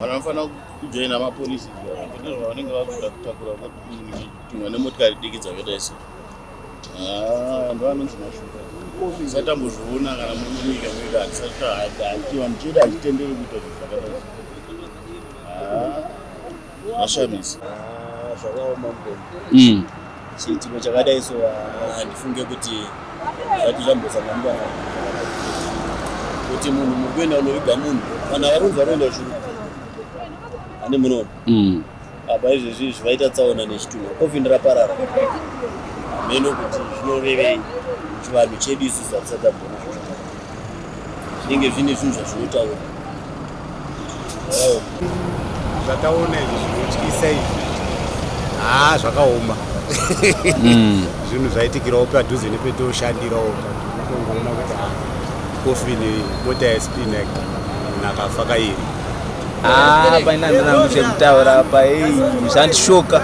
Vanhu vanofanira kujoina mapolisi ndozvavanenge vakuda kutakura kutumwa nemotikari diki dzakaita so. Ah, ndovanonzi mashuka. Tisatambozviona kana munyika mwedu hatisati vanhu chedu hachitenderi kuita zvinhu zvakadai so. Ah, zvashamisa. Ah, zvakaoma mukoma. Chiitiko chakadai so handifunge kuti zvati zvambosanganikwa kuti munhu muri kuenda kunoviga munhu vanhu ava kunzi vari kuenda kushuru ane munoona apa izvezvi izvi vaita tsaona nechitunha kofini raparara meno kuti zvinorevei chivanhu chedu isusu hatisati tamboona zvinhu zvakadai zvinenge zvine zvinhu zvazvinotaura Zvataona izvi zvinotyisa izvi haa zvakaoma zvinhu zvaitikirawo padhuze nepetoshandirawo patongoona kuti haa kofini mota yespina munhu akafa kairi Ah, paina handina hangu chekutaura apa ei zvandishoka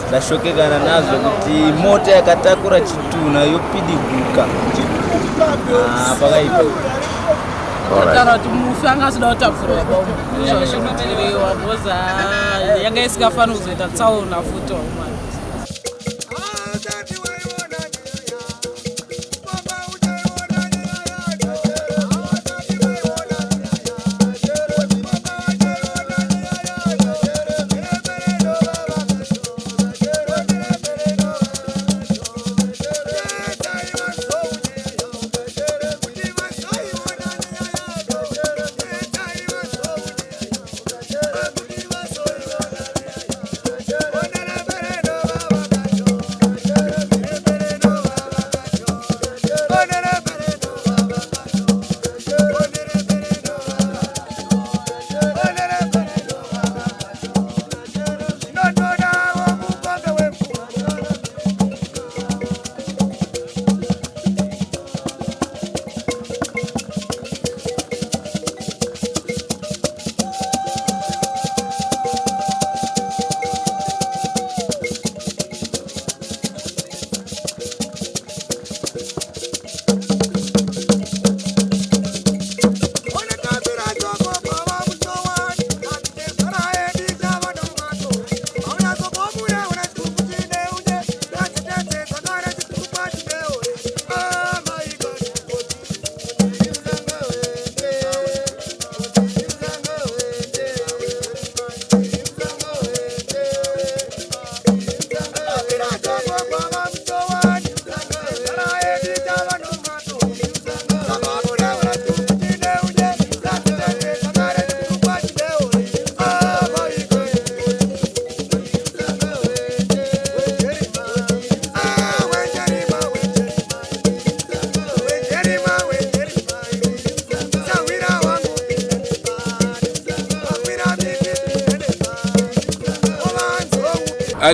ndashokekana nazvo kuti mota yakatakura chitunha yopidiguka ah, pakaipa Taura kuti mufi anga asida kutakurwa zvazvinotirewa because ah, yanga isingafaniri kuzoita tsaona futi waumana.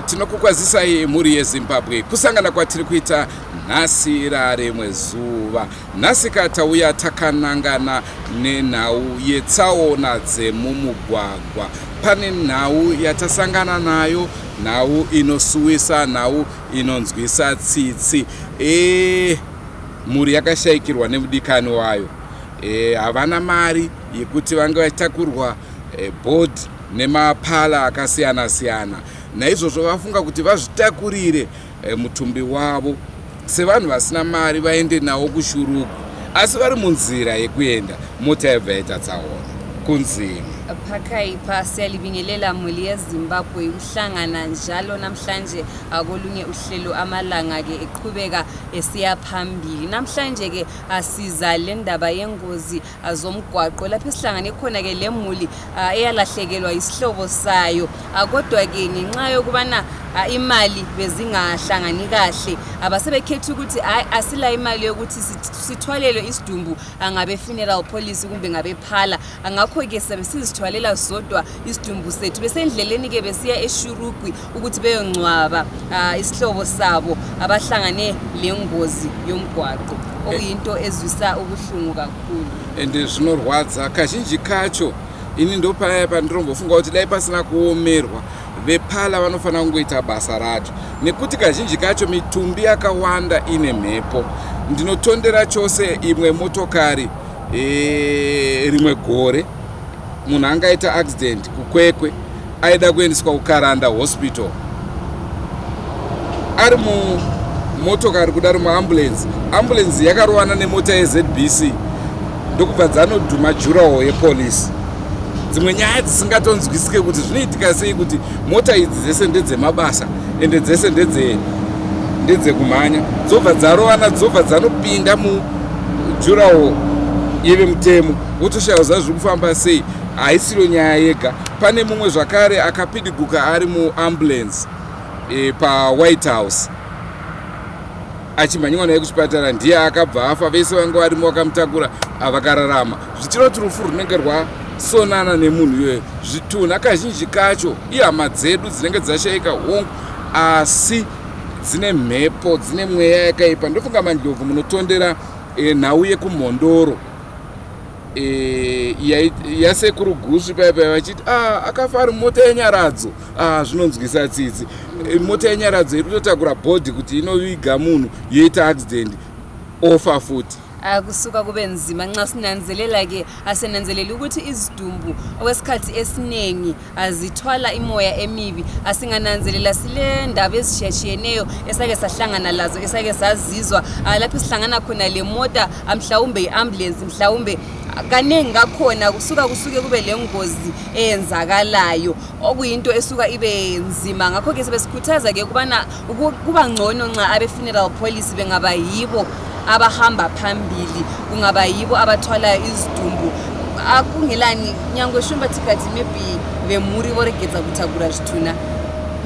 Tinokukwazisai mhuri yeZimbabwe kusangana kwatiri kuita nhasi raremwe zuva. Nhasi ka tauya takanangana nenhau yetsaona dzemumugwagwa. Pane nhau yatasangana nayo, nhau inosuwisa, nhau inonzwisa tsitsi. E, mhuri yakashaikirwa nemudikani wayo. E, havana mari yekuti vange vachitakurwa e, bhodhi nemapala akasiyana siyana. Naizvozvo vafunga kuti vazvitakurire eh, mutumbi wavo sevanhu vasina mari vaende nawo kuShurugwi asi vari munzira yekuenda mota yabva yaita tsaona kunzima. Pakaipa siyalibingelela muli yeZimbabwe ukuhlangana njalo namhlanje akolunye uhlelo amalanga ke eqhubeka esiya phambili namhlanje ke asiza le ndaba yengozi zomgwaqo lapho esihlangane khona ke le muli eyalahlekelwa isihlobo sayo kodwa-ke ngenxa yokubana imali bezingahlangani kahle abasebekhetha ukuthi hayi asila imali yokuthi sithwalelwe isidumbu ngabe-funeral policy kumbe ngabephala ngakho-ke sabe sizithwalela sodwa isidumbu sethu besendleleni-ke besiya eshurugwi ukuthi beyongcwaba isihlobo sabo abahlangane le ngozi yomgwaqo okuyinto ezwisa ubuhlungu kakhulu ende zvinorwadza kazhinji kacho ini ndopaya pandinombofunga kuti dai pasina kuomerwa vepala vanofanira kungoita basa racho nekuti kazhinji kacho mitumbi yakawanda ine mhepo ndinotondera chose imwe motokari e, rimwe gore Munhu angaita accident kuKwekwe, aida kuendeswa kuKaranda Hospital ari mumotokari kudaro, muambulance. Ambulance yakarovana nemota yeZBC, ndokubva dzanodhuma durawall yepolisi. Dzimwe nyaya dzisingatonzwisike kuti zvinoitika sei kuti mota idzi dzese ndedzemabasa, ende dzese ndedzekumhanya, dzobva dzarovana, dzobva dzanopinda mudurawall yevemutemo, wotoshaya ziva zviri kufamba sei. Haisiro nyaya yega, pane mumwe zvakare akapidiguka ari muambulance paWhite House achimhanyiwa naye kuchipatara, ndiye akabva afa. Vese vanga varimo vakamutakura vakararama, zvichireva kuti rufu runenge rwasonana nemunhu iyoyo. Zvitunha kazhinji kacho ihama dzedu dzinenge dzashayika, hongu, asi dzine mhepo, dzine mweya yakaipa. Ndofunga Mandlovu munotondera nhau yekuMhondoro yasekuru Gusvi paya paya vachiti, ah, akafa ari mota yenyaradzo. Ah, zvinonzwisa tsitsi. Mota yenyaradzo iri kutotakura bhodhi kuti inoviga munhu, yoita accident, ofa futi. Kusuka kube nzima nxa sinanzelela-ke, asinanzelela ukuthi izidumbu okwesikhathi esiningi azithwala imoya emibi. Asingananzelela, sile ndaba ezitshiyatshiyeneyo esake sahlangana lazo, esake sazizwa, lapho sihlangana khona le mota, mhlawumbe i-ambulance, mhlawumbe kaningi kakhona kusuka kusuke kube le ngozi eyenzakalayo, okuyinto esuka ibe nzima. Ngakho-ke sibe sikhuthaza-ke ukubana kuba ngcono nxa abe-funeral policy bengaba yibo abahamba phambili, kungaba yibo abathwalayo izidumbu. Akungelani nyangwe Shumba tikati maybe vemhuri voregedza kutakura zvitunha,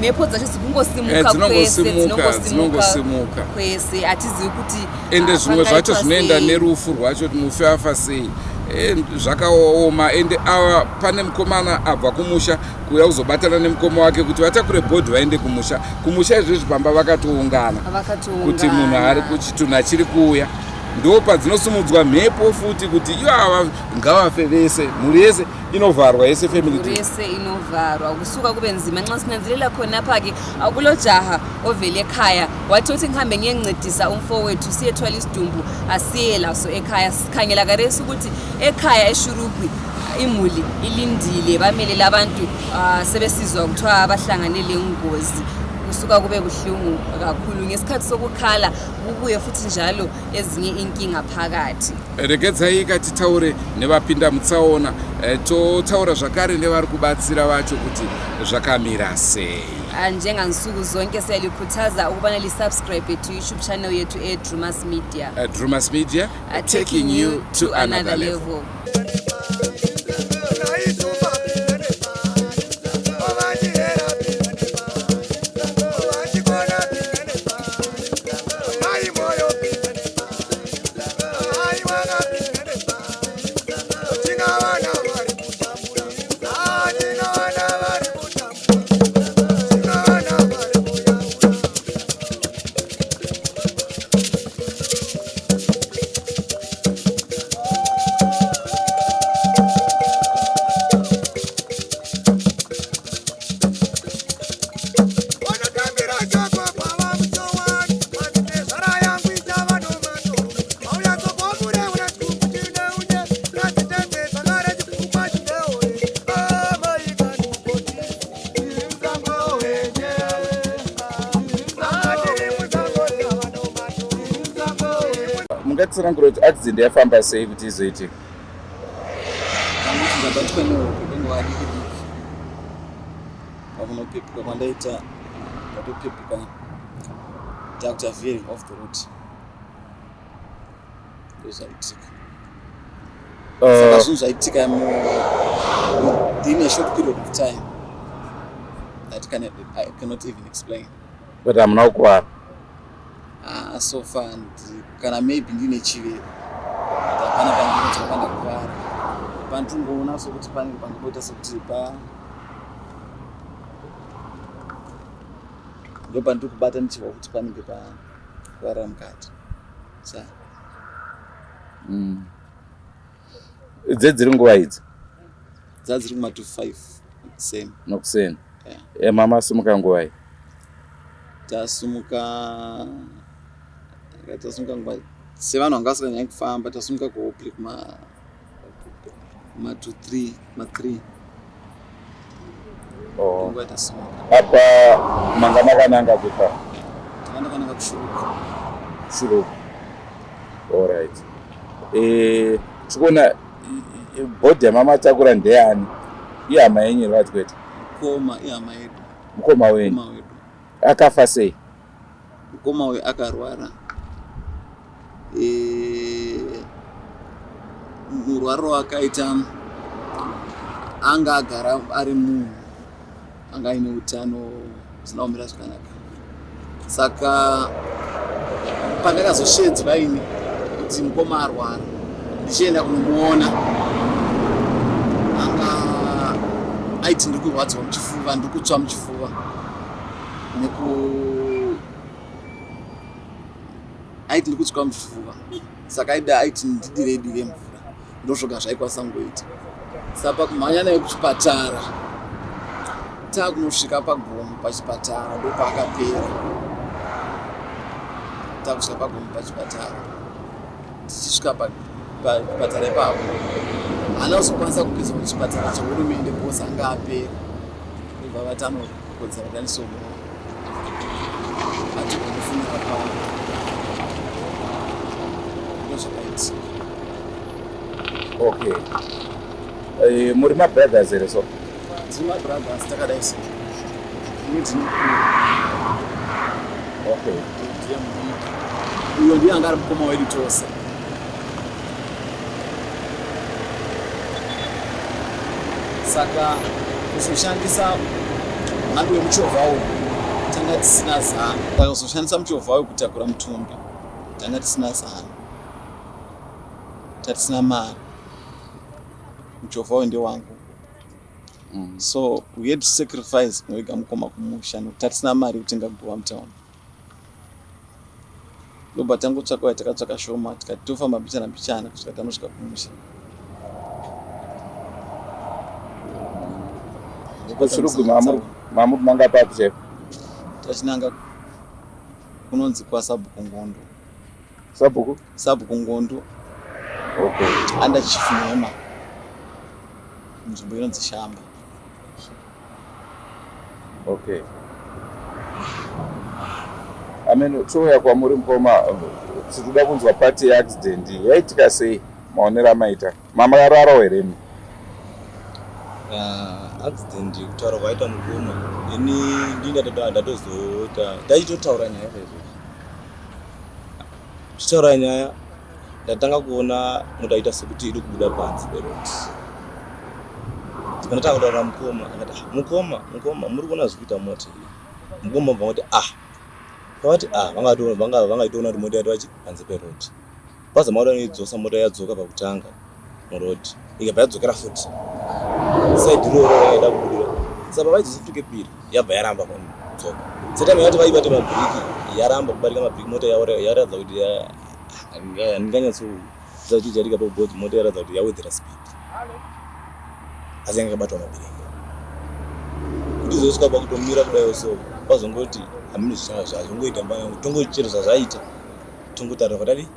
mhepo dzacho dzikungosimuka kwese. Dzinongosimuka. Dzinongosimuka. Dzinongosimuka. Kwese, hatizivi kuti Ende zvimwe zvacho pangaitwa zvinoenda sei. Nerufu rwacho kuti mufi afa sei. Zvakaoma. Ende ava pane mukomana abva kumusha kuuya kuzobatana nemukoma wake kuti vatakure bhodhi vaende kumusha. Kumusha izvezvi pamba vakatoungana kuti munhu ari kuchitunha chiri kuuya. Ndo padzinosumudzwa mhepo futi kuti ivo ava ngavafe vese, mhuri yese inovharwa yese, family tree. Yese inovharwa, kusuka kube nzima nxa sinanzelela khonapha-ke. Akulojaha ovele ekhaya wathi uthi ngihambe ngiyencedisa umfowethu siyethwala isidumbu, asiye laso ekhaya. Sikhangela karesi ukuthi ekhaya eShurugwi imuli ilindile, bamelele abantu, sebesizwa kuthiwa bahlangane le ngozi. Kusuka kube buhlungu kakhulu ngesikhathi sokukhala, kubuye futhi njalo ezinye inkinga phakathi. Regedzai katitaure nevapinda mutsaona, totaura zvakare nevari kubatsira vacho kuti zvakamira sei. Njengansuku zonke siyalikhuthaza ukubana lisubscribe to YouTube channel yethu eDrumas Media. Drumas Media, taking you to another level. Mungatitsanangura kuti accident yafamba sei kuti izoitika? Ndangoti ndabatwa nehope kwenguva diki diki. Pakunopepuka kwandaita, ndatopepuka ndakuita veering off the road. Ndozvaitika. Saka zvinhu zvaitika within a short period of time that I cannot even explain. But hamuna kukuvara? Ah, so far kana maybe ndine chivero, but hapana pandinoti pandakuvara. Pandingoona sokuti panenge pangoita sekuti pa ndo pandiri kubata ndichihwa kuti panenge pakuvara mukati sa. Dzedziri nguva idzi? Dzadziri kuma to 5 same. Nokuseni? Yeah. Mama simuka nguvai? Tasumuka nguva sevanhu vanga vasinganyanyi kufamba, tasumuka kuHopley kuma Ma to 3, ma 3. Oh. Nguva yatasimuka. Apa manga makananga kupa? Tanga ndakananga kuShuruku. Shuruku. All right. Eh, tikuona bhodhi yamamatakura ndeyani? Ihama yenyu here vati kwete? Mukoma ihama yedu. Mukoma wenyu. Mukoma wedu. Akafa sei? Mukoma uyu akarwara. E, murwaro wakaita anga agara ari munhu anga aine utano husina kumira zvakanaka saka pandakazoshedzwa ini kuti mukoma arwara ndichienda kunomuona anga aiti ndiri kurwadziwa muchifuva ndiri kutsva muchifuva neku aiti ndiri kutswa muchifuva saka aida aiti ndidire dire mvura ndozvoga zvaikwanisa kungoita saka pakumhanya naye kuchipatara takunosvika pagomo pachipatara ndopaakapera takusvika pagomo pachipatara tichisvika pachipatara ipapo haana kuzokwanisa kupinzwa muchipatara chehurumende because anga apera ndobva vati anokodzera kuti anisomuona atigomufunira pano ndozvakaitika. Okay. Eh, muri mabrothers here so? Tiri mabrothers takadai so. Ini ndinokura. Okay. Ndiye mudiki. Uyo ndiye anga ari mukoma wedu tose. Saka kuzoshandisa mhando yemuchovha uyu tanga tisina zano. Saka kuzoshandisa muchovha uyu kutakura mutumbi tanga tisina zano. Tatisina mari. Muchovha uyu ndewangu. So we had to sacrifice kunoviga mukoma kumusha nekuti tatisina mari yekutenga guva mutown. Ndobva tangotsvaka uya takatsvaka shoma tikati tofamba mbichana mbichana kusvika tanosvika kumusha. Kushurugwi mamuri manga papi chaipo? Tachinanga kunonzi kwaSabhuku Ngondo. Sabhuku? Sabhuku Ngondo. Okay. Under Chief Nhema. Nzvimbo inonzi Shamba. Okay. Amen, touya kwamuri mukoma, tiri kunzwa pati yeaccident yaitika sei maonero amaita? Mamararawo here imi? Accident kutaura kwaita mukoma ini ndini ndatozoita tachitotaura nyaya chaizvo tichitaura nyaya ndatanga kuona mota ita sekuti iri kubuda panze peroad pandatanga kutaura mukoma akati ah, mukoma mukoma muri kuona zviri kuita mota iyi mukoma bva kuti ah pavati ah vangaitoona kuti mota yatova panze peroad Pazama kuda kuidzosa mota yadzoka pakutanga muroad ikabva yadzokera futi side iroro raida kubudira saka pavaidzosa futi kepiri yabva yaramba kudzoka setime yati vaibate mabhiriki yaramba kubarika mabhiriki mota yaratidza kuti handinganyatsoziva kuti chatika pabhodhi mota yaratidza kuti yawedzera speed asi yanga yakabatwa mabhiriki kuti izosvika pakutomira kudai so pazongoti hameno zvazongoita mbana tongochero zvazvaita Tongotarira kwatadi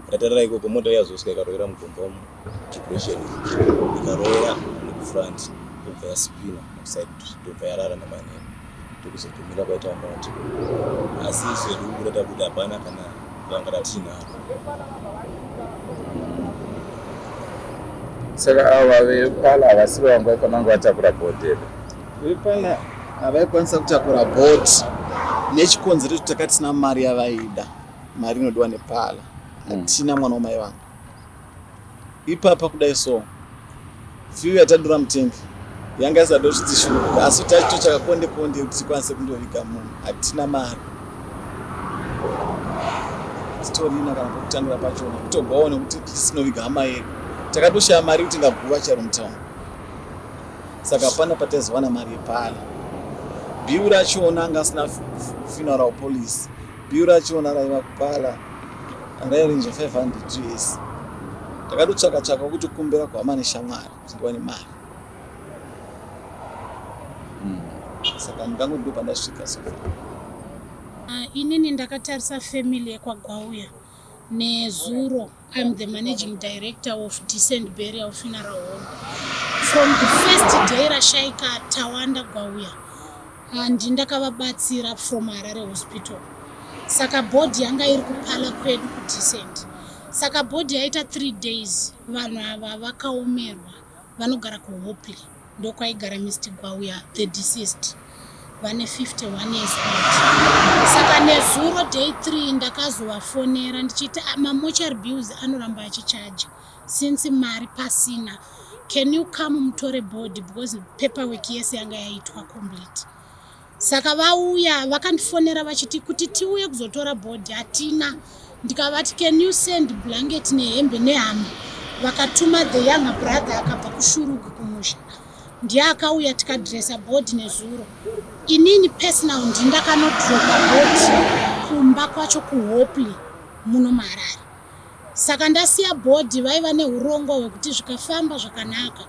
kwatatarira ikoko mota yazosvika ikarovera mugomba umu depression ikarovera nekufront ndobva yaspina nekuside ndobva yarara nemanheru ndokuzotomira kwaita mota asi isu hedu kubuda tabuda hapana kana vanga ratiinaro. Saka ava vepala havasivo vanga vaifanira kunge vatakura bhodhi here? Vepala havaikwanisa kutakura bhodhi nechikonzero kuti taka tisina mari yavaida, mari inodiwa nepala hatina. Mwana wamai vangu ipapa kudai so fiu yatadura mutengi yanga isadosvitsi shuruka, asi tachitotsvaka konde konde kuti tikwanise kundoviga munhu. Hatina mari titorina kana pokutangira pachona kutogwawo nekuti tisinoviga hama yedu. Takatoshaya mari yekuti tingaguva chero mutown, saka hapana pataizowana mari yepala. Bill rachona anga asina funeral policy. Bill rachona raiva kupala rairinje 500 US. Takatotsvaka tsvaka kuti kumbira kuhama neshamwari kuti ndiwane mari. Saka ndingangoti ndo pandasvika so far. Inini ndakatarisa family yekwaGwauya. Nezuro I'm the managing director of Decent Burial Funeral Home. From the first day rashaika Tawanda Gwauya and ndakavabatsira from Harare Hospital. Saka body yanga iri kupala kwedu kuDecent. Saka body yaita 3 days vanhu ava vakaomerwa vanogara kuHopley. Ndokwaigara Mr Gwauya the deceased vane 51 years old. Saka nezuro day 3 ndakazovafonera ndichiti ah, mamochari bills anoramba achichaja since mari pasina can you come mutore body because paperwork yese yanga yaitwa complete. Saka vauya vakandifonera vachiti kuti tiuye kuzotora body hatina. Ndikavati can you send blanket nehembe nehama. Vakatuma the younger brother akabva kuShurugwi kumusha. Ndiye akauya tikadressa body nezuro. Inini personal ndindakanodropa body kumba kwacho kuHopley muno muHarare. Saka ndasiya body vaiva nehurongwa hwekuti zvikafamba zvakanaka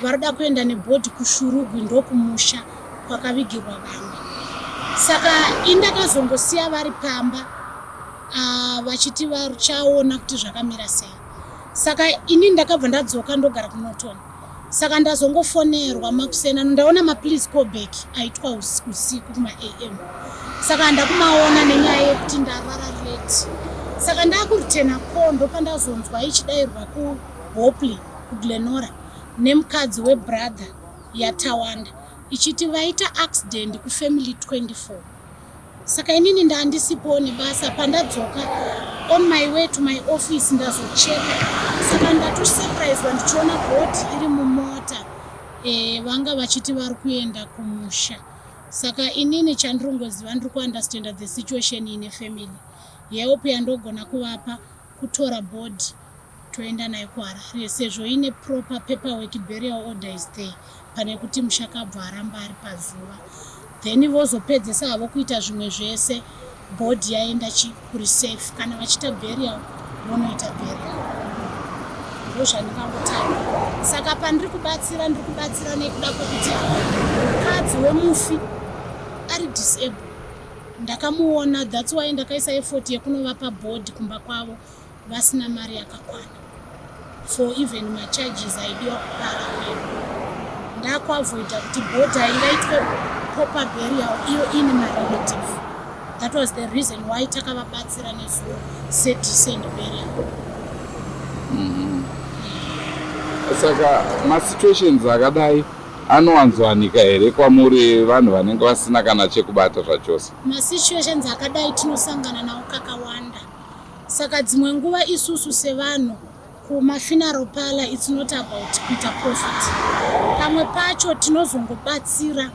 varoda kuenda nebody kuShurugwi ndokumusha kwakavigirwa vamwe. Saka indakazongosiya vari pamba uh, vachiti vachaona kuti zvakamira sei. Saka ini ndakabva ndadzoka ndogara kuNorton. Saka ndazongofonerwa makuseni ano ndaona maplease call back aitwa usiku kuma am. Saka handakumaona nenyaya yekuti ndarara late. Saka ndakuritena call ndopandazonzwa ichidairwa kuHopley kuGlenora nemukadzi webrother yaTawanda ichiti vaita accident kufamily 24. Saka inini ndandisipowo nebasa pandadzoka on my way to my office ndazocheka saka ndatosurpriswa ndichiona body iri mumota e, vanga vachiti vari kuenda kumusha saka inini chandirongoziva ndiri kuunderstanda the situation ine family help yandogona kuvapa kutora body toenda nayo kuHarare sezvo ine proper paperwork burial order is there pane kuti mushakabvu aramba ari pazuva then vozopedzesa havo kuita zvimwe zvese body yaenda chi kuri safe kana vachiita burial vonoita burial ndozvandingangotaura saka pandiri kubatsira ndiri kubatsira nekuda kwekuti mukadzi wemufi ari disable ndakamuona that's why ndakaisa effort yekunovapa body kumba kwavo vasina mari yakakwana for even macharges aidiwa kupara kwedu ndakuavoida kuti body haingaitwe proper burial iyo ini marelative that was the reason why takavabatsira nezuro sedecent burial. Saka masituations akadai anowanzowanika here kwamuri vanhu vanenge vasina kana chekubata zvachose? Masituations akadai tinosangana nawo kakawanda. Saka dzimwe nguva isusu sevanhu kumafuneral parlour it's not about kuita profit. Pamwe pacho tinozongobatsira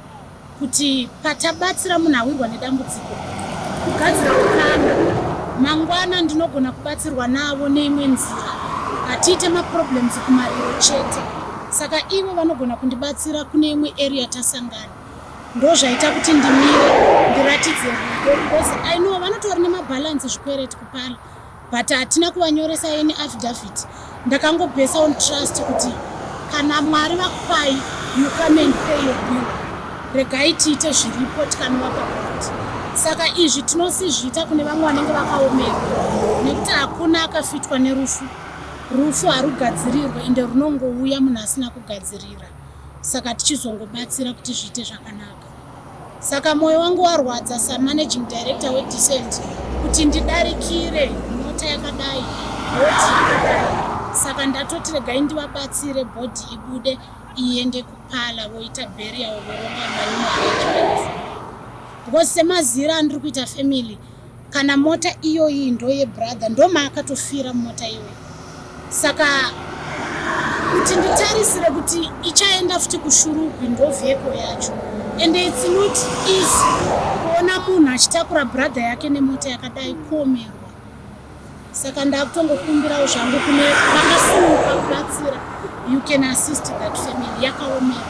kuti patabatsira munhu awirwa nedambudziko kugadzira ukama. Mangwana ndinogona kubatsirwa navo neimwe nzira. Hatiite maproblems kumariro chete. Saka ivo vanogona kundibatsira kune imwe area tasangana. Ndozvaita kuti ndimire ndiratidze rudo because I know vanotori nemabalance zvikwereti kupala but hatina kuvanyoresa any affidavit. Ndakangobhesa on trust kuti kana Mwari vakupai you come and pay your bill. Regai tiite zviripo tikanovapa bond. Saka izvi tinosizviita kune vamwe vanenge vakaomerwa nekuti hakuna akafitwa nerufu. Rufu harugadzirirwe ende runongouya munhu asina kugadzirira. Saka tichizongobatsira kuti zviite zvakanaka. Saka moyo wangu warwadza samanaging director weDecent kuti ndidarikire mota yakadai, bhodhi yakadai. Saka ndatoti regai ndivabatsire bhodhi ibude iende kupala voita burial voronga manew arrangements. Because semazira andiri kuita family kana mota iyoyi ndoye brother ndomaakatofira mumota iyoyi. Saka kuti nditarisire kuti ichaenda futi kuShurugwi ndo vehicle yacho and it's not easy kuona munhu achitakura brother yake nemota yakadai kuomerwa. Saka ndakutongokumbirawo zvangu kune vakasununguka kubatsira you can assist that family yakaomerwa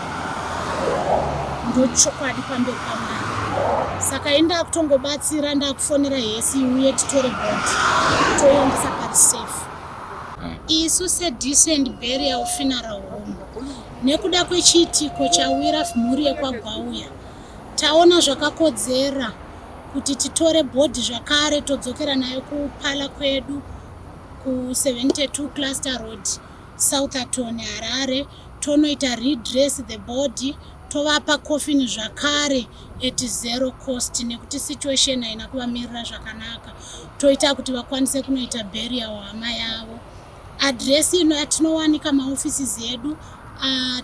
ndochokwadi pamberi paMwari. Saka ini ndakutongobatsira ndakufonera hesi iuye titore body toiendesa pari safe. Isu seDecent Burial Funeral Home nekuda kwechiitiko chawira mhuri yekwaGwauya taona zvakakodzera kuti titore bhodhi zvakare todzokera nayo kupala kwedu ku72 Cluster Road, Southerton, Harare, tonoita redress the body, tovapa coffin zvakare at zero cost nekuti situation haina kuvamirira zvakanaka, toita kuti vakwanise kunoita burial hama yavo. Address ino yatinowanika maoffices edu,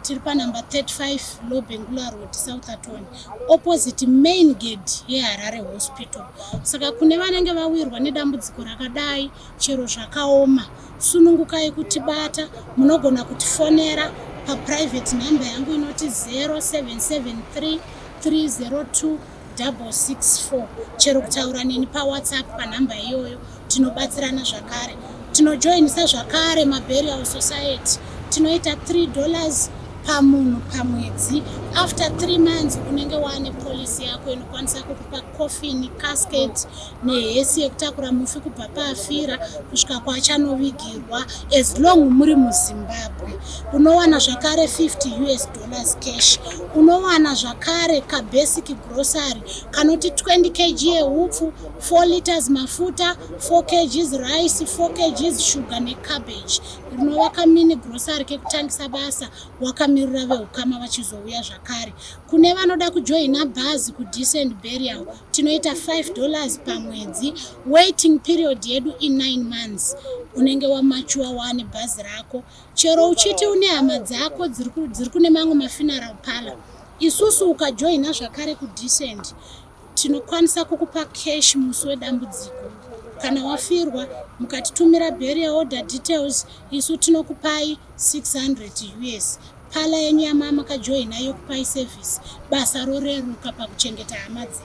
tiri panumber 35 Lobengula Road, Southerton, opposite main gate yeHarare Hospital. Saka kune vanenge vawirwa nedambudziko rakadai, chero zvakaoma, sunungukai kutibata. Munogona kutifonera paprivate number yangu inoti 0773 302 664, chero kutaura neni paWhatsApp panhamba iyoyo, tinobatsirana zvakare. Tinojoinisa zvakare maburial society, tinoita $3 pamunhu pamwedzi. After 3 months unenge waane policy yako inokwanisa kukupa coffin, casket nehearse yekutakura mufi kubva paafira kusvika kwachanovigirwa, as long muri muZimbabwe. Unowana zvakare 50 US dollars cash. Unowana zvakare kabasic grocery kanoti 20 kg yeupfu, 4 liters mafuta, 4 kgs rice, 4 kgs sugar necabbage, rinova kamini grocery kekutangisa basa wakamirira veukama vachizouya. Zvakare kune vanoda kujoina bhazi kuDecent Burial, tinoita $5 pamwedzi. Waiting period yedu i9 months. Unenge wamachuwa waane bhazi rako. Chero uchiti une hama dzako dziri kune mamwe mafuneral parlour, isusu ukajoina zvakare kuDecent tinokwanisa kukupa cash musi wedambudziko. Kana wafirwa, mukatitumira burial order details, isu tinokupai 600 US. Parlour yenyu yamava makajoina yokupai service, basa roreruka pakuchengeta hama dzedu.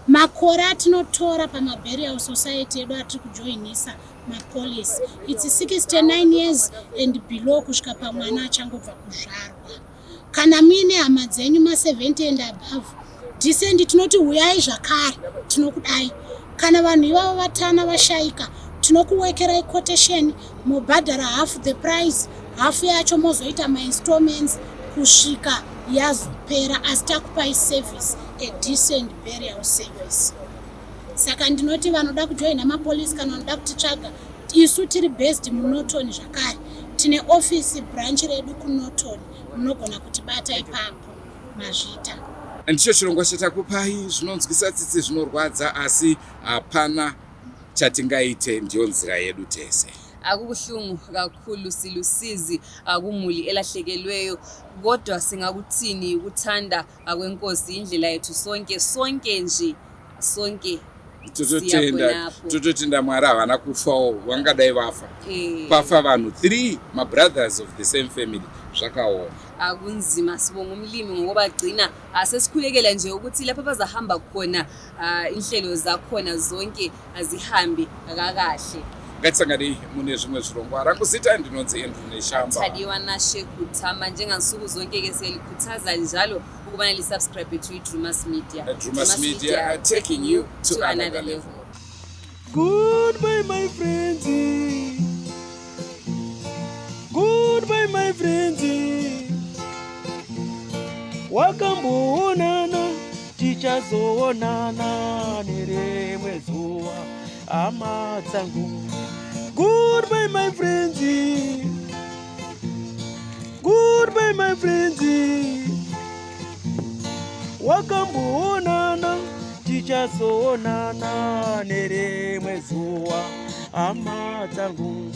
Makore atinotora pamaburial society edu atiri kujoinisa mapolicy, it's 69 years and below kusvika pamwana achangobva kuzvarwa. Kana muine hama dzenyu ma70 and above, Decent tinoti huyai zvakare, tinokudai. Kana vanhu ivavo vatana vashayika, tinokuwekerai quotation, mobhadhara half the price, hafu yacho mozoita mainstallments kusvika yazopera, asi takupai service, a decent burial service. Saka ndinoti vanoda kujoina mapolisi kana vanoda kutitsvaga, isu tiri based muNorton. Zvakare tine ofisi branch redu kuNorton, munogona kutibata ipapo. Mazvita. Ndicho chirongwa chatakupai. Zvinonzwisa tsitsi, zvinorwadza, asi hapana chatingaite, ndiyo nzira yedu tese. Akubuhlungu kakhulu, silusizi akumuli elahlekelweyo, kodwa singakuthini ukuthanda kwenkosi, indlela yethu sonke, sonke nje, sonke. Tototenda. Siyakhonapho. Tototenda Mwari havana kufawo, vangadai vafa. Pafa vanhu 3, mabrothers of the same family, zvakaoma. Akunzima, sibonga umlimi ngokubagcina. Sesikhulekela nje ukuthi lapho abazahamba khona, inhlelo zakhona zonke azihambi kakahle. Ngatisanganei mune zvimwe zvirongwa. Rangu zita ndinonzi Andrew Neshamba. Tadiwa Nashe Kutama. Njengansuku zonke-ke siyalikhuthaza njalo ukubana lisubscribe to iDrumas Media. Drumas Media, taking you to another level. Goodbye, my friends. Goodbye, my friends. Wakamboonana, tichazoonana nerimwe zuva, hama dzangu. Goodbye, my friends. Goodbye, my friends. Wakamboonana, tichazoonana nerimwe zuva, hama dzangu.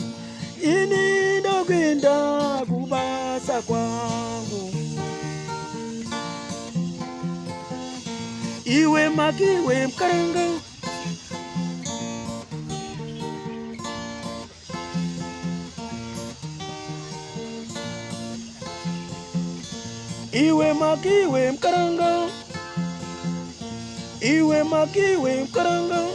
Ini ndokuenda kubasa kwangu. Iwe makiwe mukaranga. Iwe makiwe mukaranga. Iwe makiwe mukaranga.